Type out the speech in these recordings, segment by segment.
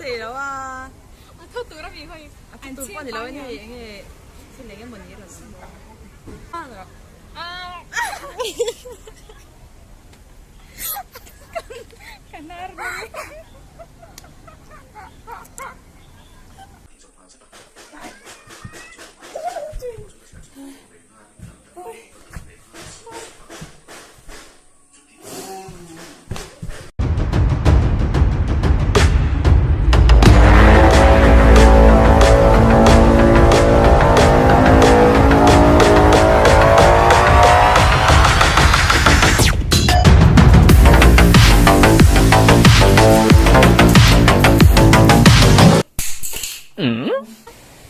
thei lo a. A tho tur a mi khawi. A tho tur pawh ni lo a ni eng nge thil eng emaw ni rawn awm. Ka hnar dawn.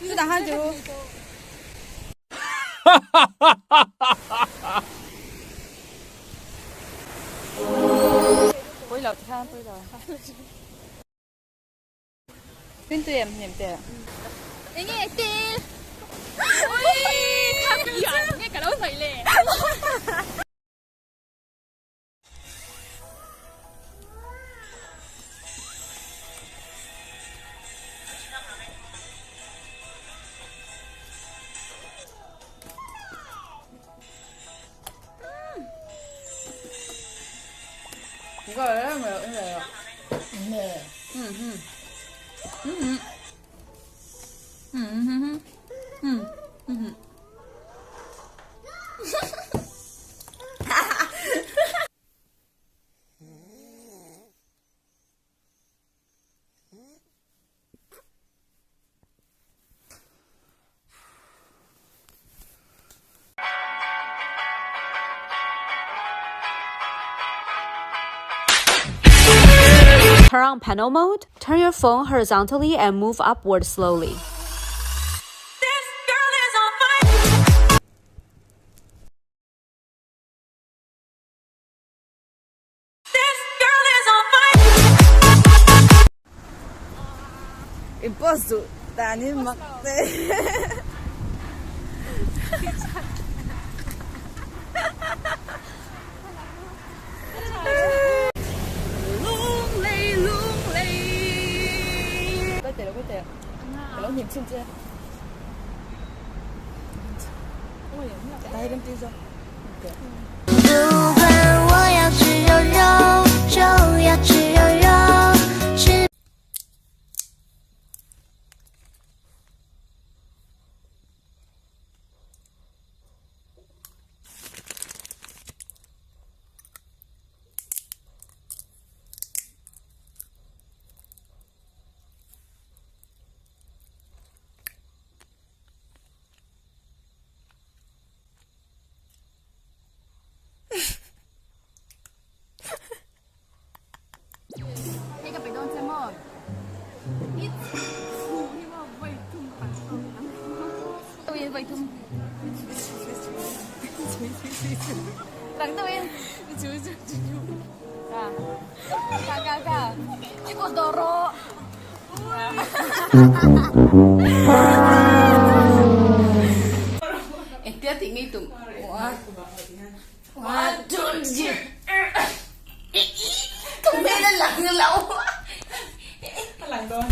Chutah khan chu. Pawilo ti khan pawilo. Pintui em hnem te. Enge til. Ui kha nge ka lo sawi le. Turn on panel mode, turn your phone horizontally and move upward slowly. In post duh danin mak te. Lunglei lunglei. Quay tệ quay tệ. Ka lo hnim chhin che. Dai rem ti zo. Hei ka pe dawn che maw? I chhu hi maw vawi thum kan awm ang. Vawi thum. Rang deuhin. Ka. Ka ka ka. I kut dawh rawh. Engtia tih ngei tum. One, two, three. Ka hmel a lang lo. A lang dawn.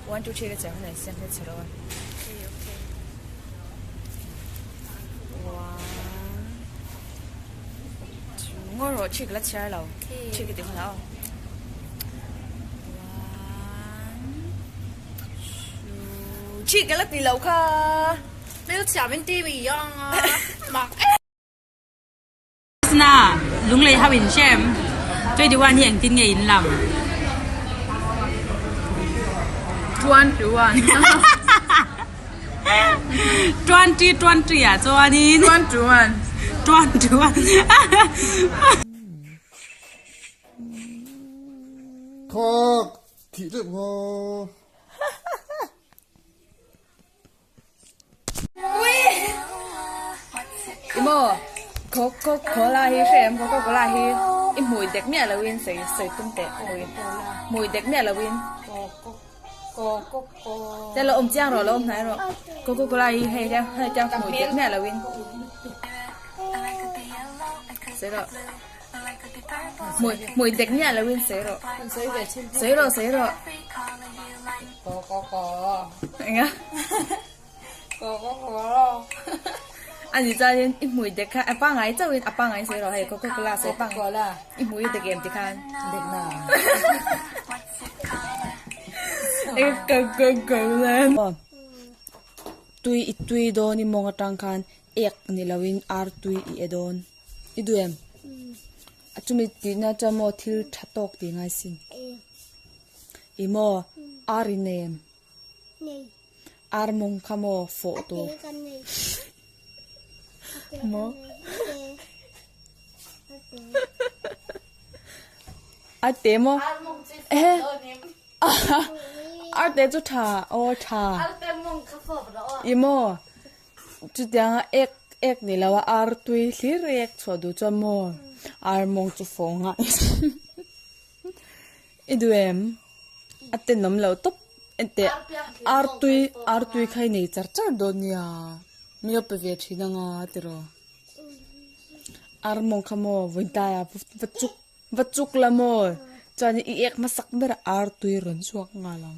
One two three ka chhiar hunah i siam hi a chhe lo a. One two ngaw rawh three ka la chhiar lo three ka ti hunah aw. One two three ka la ti lo kha. Hmel chhiam in ti mi ang a mak em. Lunglei ho in hre em? 21 hi engtin nge in lam? 21. 20 20 ah chuanin 21. 21. Thawk thih deuh maw? Emaw Coca-Cola hi hre em Coca-Cola hi i hmui dek miah loin sawi sawi tum teh hmui hmui dek miah loin te lo awm chiang rawh lo awm hnai rawh Coca-Cola hi hei hian hei hian hmui dek miah loin sawi rawh hmui hmui dek miah loin sawi rawh sawi rawh sawi rawh. Enga? A ni chuanin i hmui dek kha a pangngai chauhin a pangngai sawi rawh hei coca cola sawi pang i hmui i dek em tikhan Eng coca cola Tui i tui dawn i mawng atang khan ek ni loin ar tui i e dawn i duh em? A chumi tihna chuan maw thil tha tawk tih ngai sin. I maw? Ar i nei em? Nei. Ar mawng kha maw fawh tur? A te kan nei. Maw? A te. A te maw? Ehe. Ar te chu tha aw tha. Ar te mawng kha fawp rawh aw. I maw? Chutianga ek ek ni lo a ar tui hlir ek chhuah duh chuan maw ar mawng chu fawh nghah. I duh em? A tenawm loh tawp enteh ar tui ar tui kha i nei char char dawn nia mi lo pe ve thin anga tiraw ar mawng kha maw vawiin ah va chuk va chuk la maw chuan i ek hmasak ber a ar tui rawn chhuak nghal ang.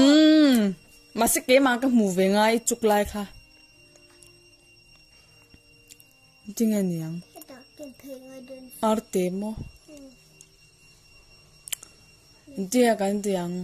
Umm mahse keimah ka hmuh ve ngai i chuk lai kha. Tinge niang? Ar te maw? Tinge kan ti ang?